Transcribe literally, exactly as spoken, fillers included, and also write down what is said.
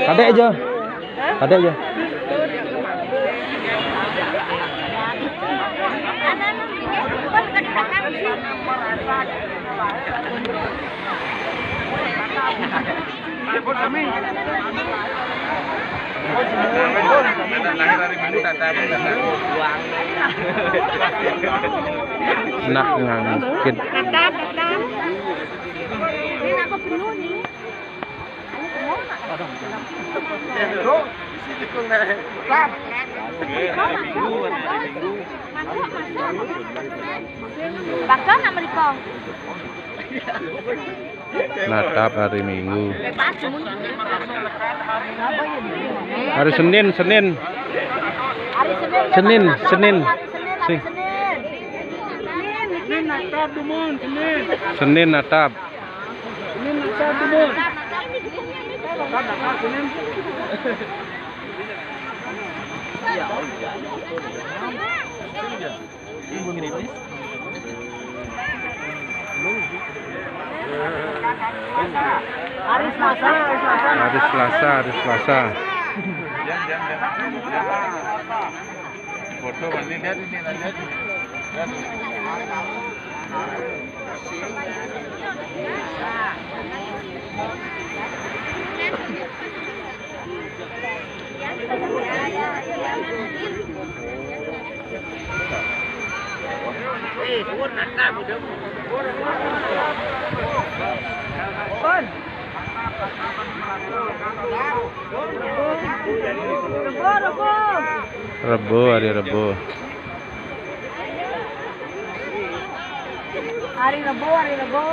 Kadek aja. Kadek aja. Nak nganggit. Tetap, tetap. Ini aku penuh nih. Bakal nak mereka? Natap hari Minggu. Hari Senin, Senin. Hari Senin. Senin, Senin. Hari Senin, hari Senin. Senin natap, Dumon, Senin. Senin natap. Senin natap, Dumon. Natap, natap, Senin. Hari Selasa, hari Selasa. Hari Selasa, hari Selasa. Foto mana, lihat ini, lihat. Rebo, hari Rebo. Hari Rebo, hari Rebo.